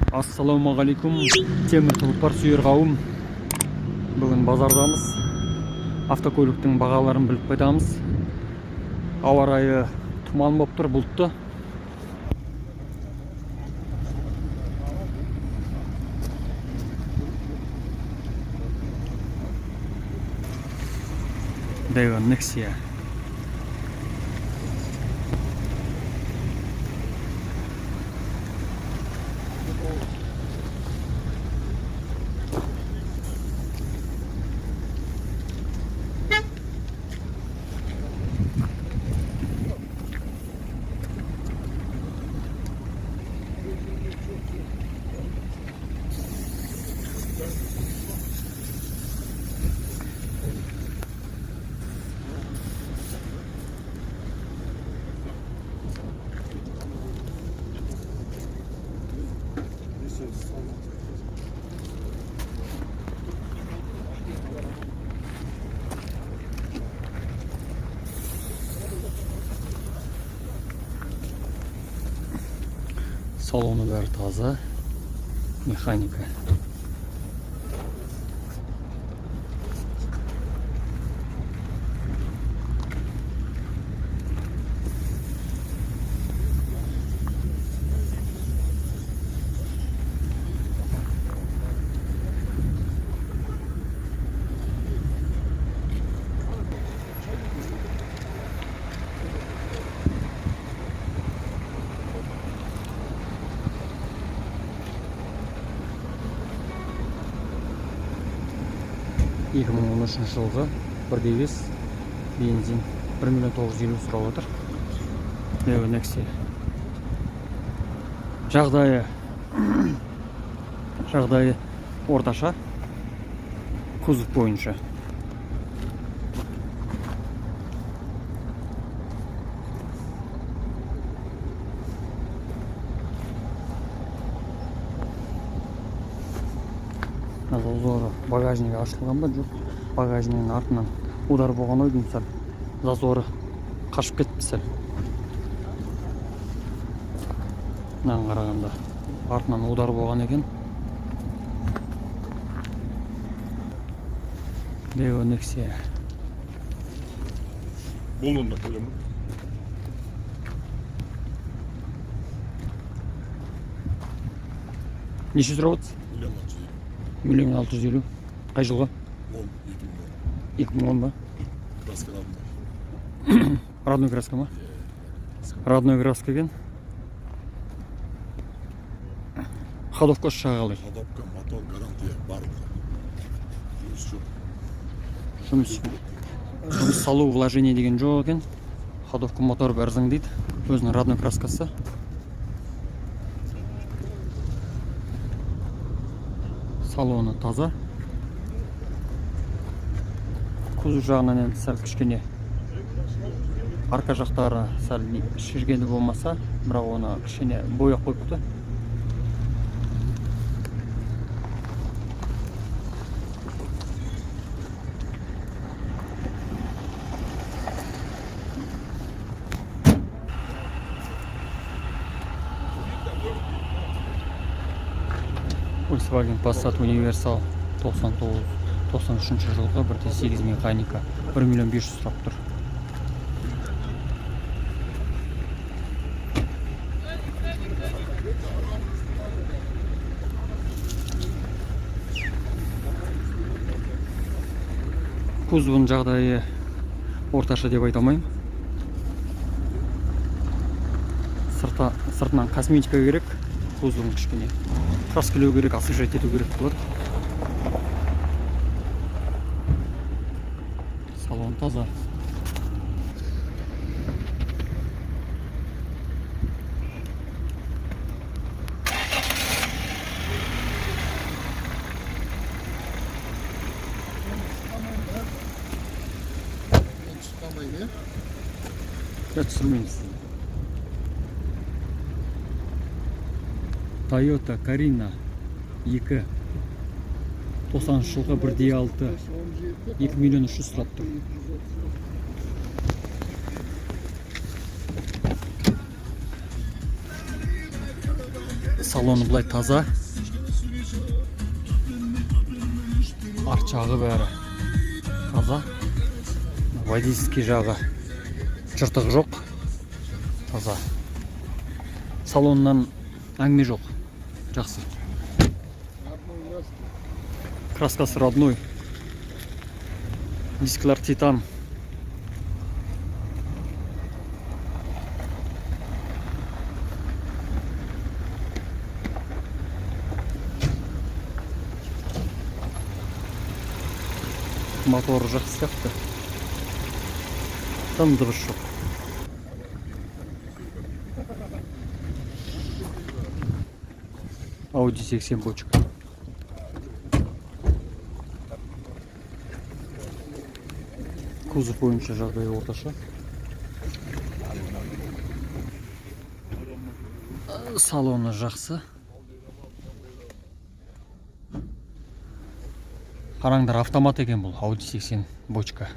Ассалаумағалейкум, темір тұлпар сүйер қауым. Бүгін базардамыз. Автокөліктің бағаларын біліп қайтамыз. Ауа райы тұман болып тұр, бұлтты. Daewoo Nexia. Салоны бәрі таза. Механика. 2013 жылғы 1.5 бензин 1 миллион 950 сұрап отыр. Daewoo Nexia. Жағдайы орташа, кузов бойынша. Зазоры багажнигі ашылған ба, жоқ, багажнигінің артынан удар болған ой деймін, сәл зазоры қашып кетті сәл. Мынаған қарағанда артынан удар болған екен. Daewoo Nexia. Болды онда, төлемін. Неше сұрап отырсыз? Миллион алты жүз елу. 1 650. Қай жылғы? 10, 2010. 2010 ба? Краска алдында. Родной краска ма? Родной краска екен. Ходовка жағы қалай? Ходовка, мотор, гарантия, барлығы. Жұмыс жоқ. Жұмыс салу, вложение деген жоқ екен. Ходовка, мотор бәрі зың дейді. Өзінің родной краскасы. Салоны таза. Кузов жағынан енді сәл кішкене арқа жақтары сәл шіргені болмаса, бірақ оны кішкене бояп қойыпты. Volkswagen Passat Universal 99 93 жылғы 1.8 механика 1 миллион 500 сұрап тұр. Кузовының жағдайы орташа деп айта алмаймын. Сыртынан косметика керек, кузовын кішкене краскілеу керек, освежать ету керек болады. Салон таза. Я түсірмеймін. Toyota Carina 2 90 жылғы 1.6 2 миллион 300 сұрап тұр. Салоны былай таза. Арт жағы бәрі таза. Водительский жағы жыртығы жоқ. Таза. Салоннан әңгіме жоқ. Жақсы. Краскасы родной. Дисклар титан. Моторы жақсы сияқты. Там дыбыс жоқ. Audi 80 бочка. Кузов бойынша жағдайы орташа. Салоны жақсы. Қараңдар, автомат екен бұл Audi 80 бочка.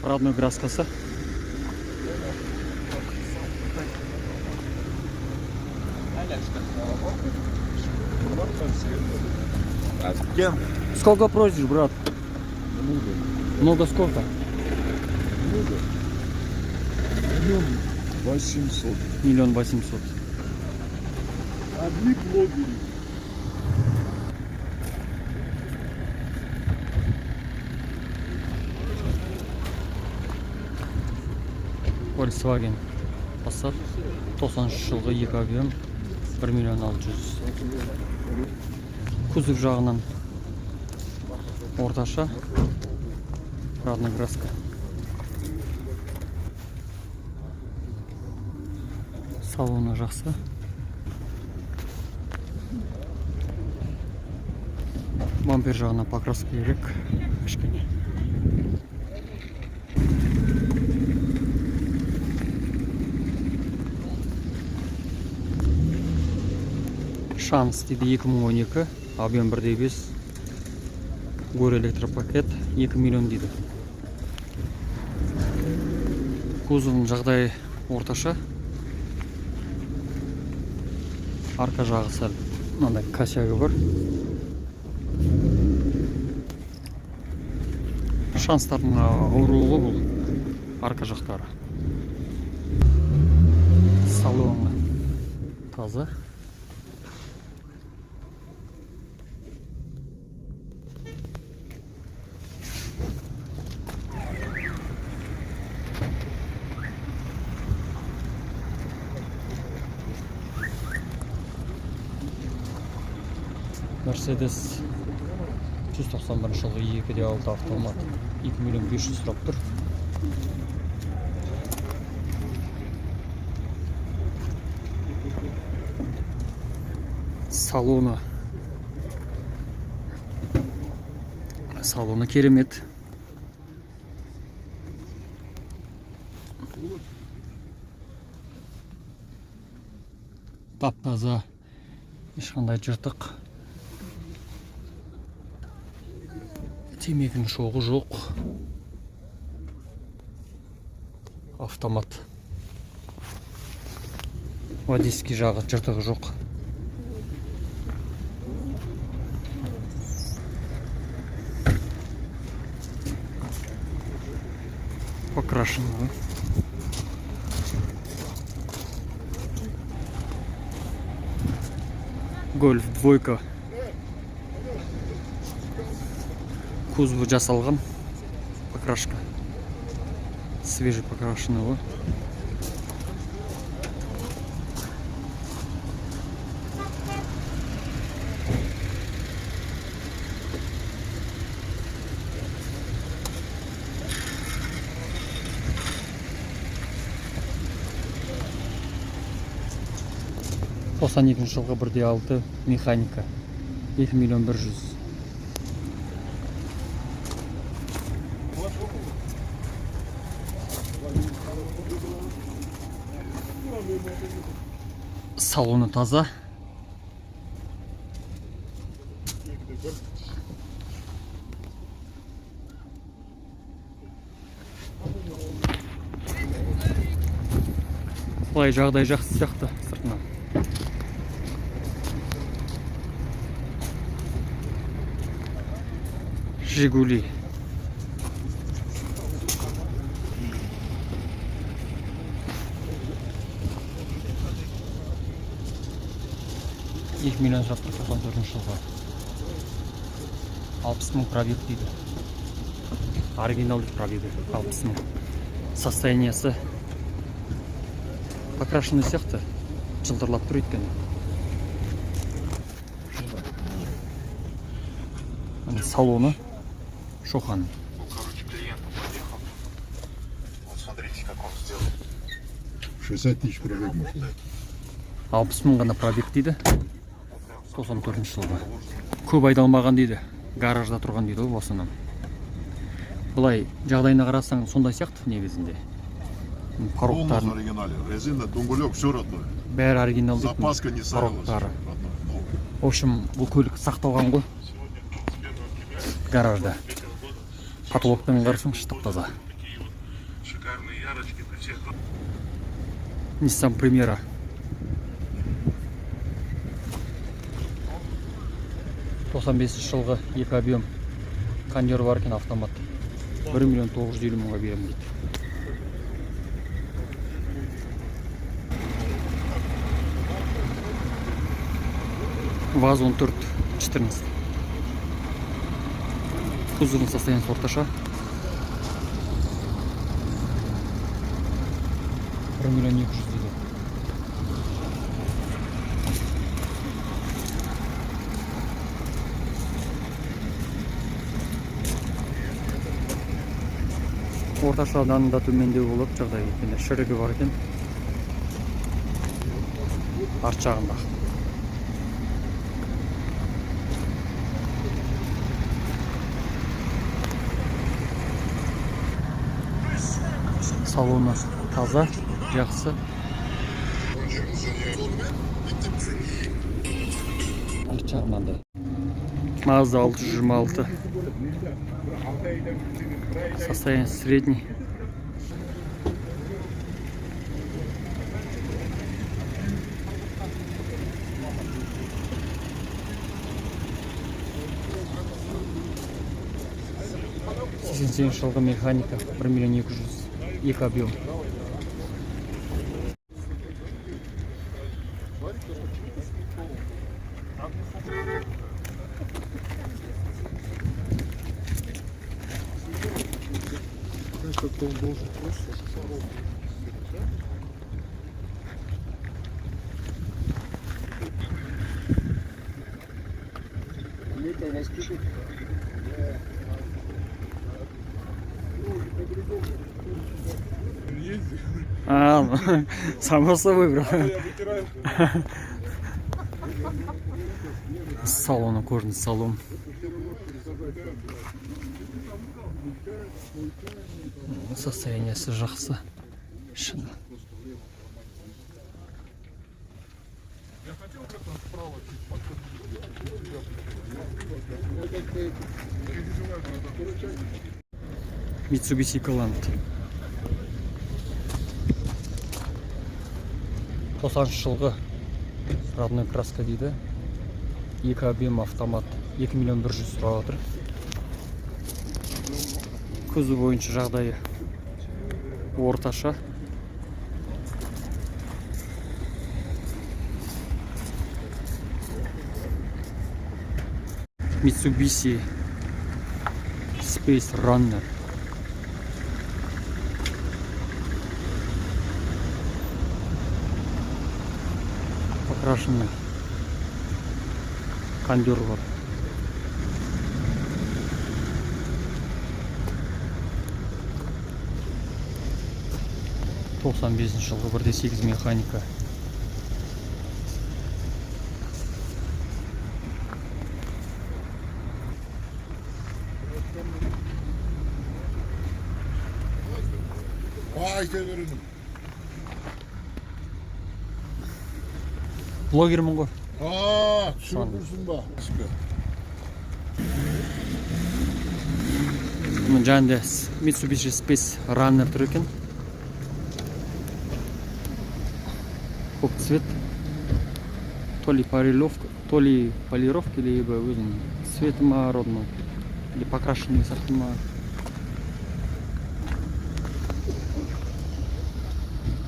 Родной краскасы. Кем? Сколько просишь, брат? Много сколько? Много. 1 800 000. 1 800 000. Одни блогеры. Volkswagen Passat 93 жылғы, 2 объем, 1 миллион 600. Кузов жағынан орташа, родной краска. Салоны жақсы. Бампер жағына покраска керек кішкене. Шанс дейді, 2012, объем 1,5, гор электропакет, 2 миллион дейді. Кузовының жағдайы орташа. Арқа жағы сәл мынандай косягі бар. Шанстардың ауруы бұл арқа жақтары. Салоны таза. Мерседес 191 жылғы, 2,6 автомат, 2 миллион 500 сұрап тұр. Салоны. Салоны керемет. Тап-таза. Ешқандай жыртық. Темекінің шоғы жоқ. Автомат. Водительский жағы жыртығы жоқ. Покрашен, да? Гольф двойка. Кузовы жасалған. Покрашка. Свежий покрашенный ғой. 92-жылғы, 1,6 механика, 2 100 000. Салоны таза. Былай жағдай жақсы сияқты сыртынан. Жигули. 2 миллион сұрап тұр, 94-жылғы. 60 мың пробег дейді. Оригинал дейді, пробегі 60 мың. Состояниесі покрашенный сияқты. Жылтырлап тұр өйткені. Міне, салоны Шохан. Ну, короче, клиенту подъехал. Вот смотрите, как он сделал. 60 тысяч пробег машина. 60 мың ғана пробег дейді. 94 жылғы. Көп айдалмаған дейді. Гаражда тұрған дейді ғой в основном. Былай жағдайына қарасаң, сондай сияқты негізінде. Полностью Порогтарын оригинале. Резина, дөңгелек, все родное. Бәрі оригинал дейді. Запаска не ставилась. Порогтары. Родное, новое. В общем, бұл көлік сақталған ғой гаражда. Потолоктан қарасаң, тап таза. Такие вот шикарные ярочки на всех. Nissan Primera. 95 жылғы, екі объем, кондер бар екен, автомат. 1 миллион 950 мыңға беремін дейді. ВАЗ 14 14. Кузовының состояниесі орташа. 1 миллион 200 дейді. Орташадан да төмендеу болады жағдай, өйткені шірігі бар екен арт жағында. Салоны таза, жақсы. Арт жағынан да. Mazda 626, состояние средний. 88 жылғы, механика, 1 миллион 200, екі объем. Как-то он должен просто. Мы-то вас пишут. А, ну, само собой, бро. Салоны кожаный салон. Состояниесі жақсы. Шын. Mitsubishi Galant. 90 жылғы, родной краска дейді, екі объем, автомат, 2 миллион 100 сұрап жатыр. Кузов бойынша жағдайы орташа. Mitsubishi Space Runner. Покрашенный, кондер бар. 95 жылғы, 1,8 механика. Айта беремін. Блогермін ғой. А, түсіріп тұрсың ба? Мына жанында Mitsubishi Space Runner тұр екен. Көк цвет. То ли полировка, то ли полировка, либо өзінің цветі ма, родной, или покрашенный сияқты ма.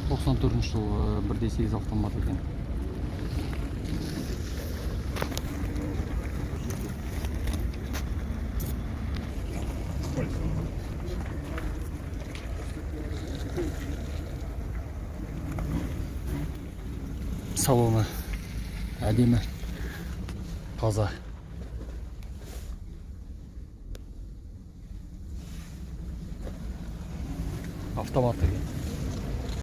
94 жылы, 1,8 автомат екен. Салоны әдемі, таза. Автомат екен.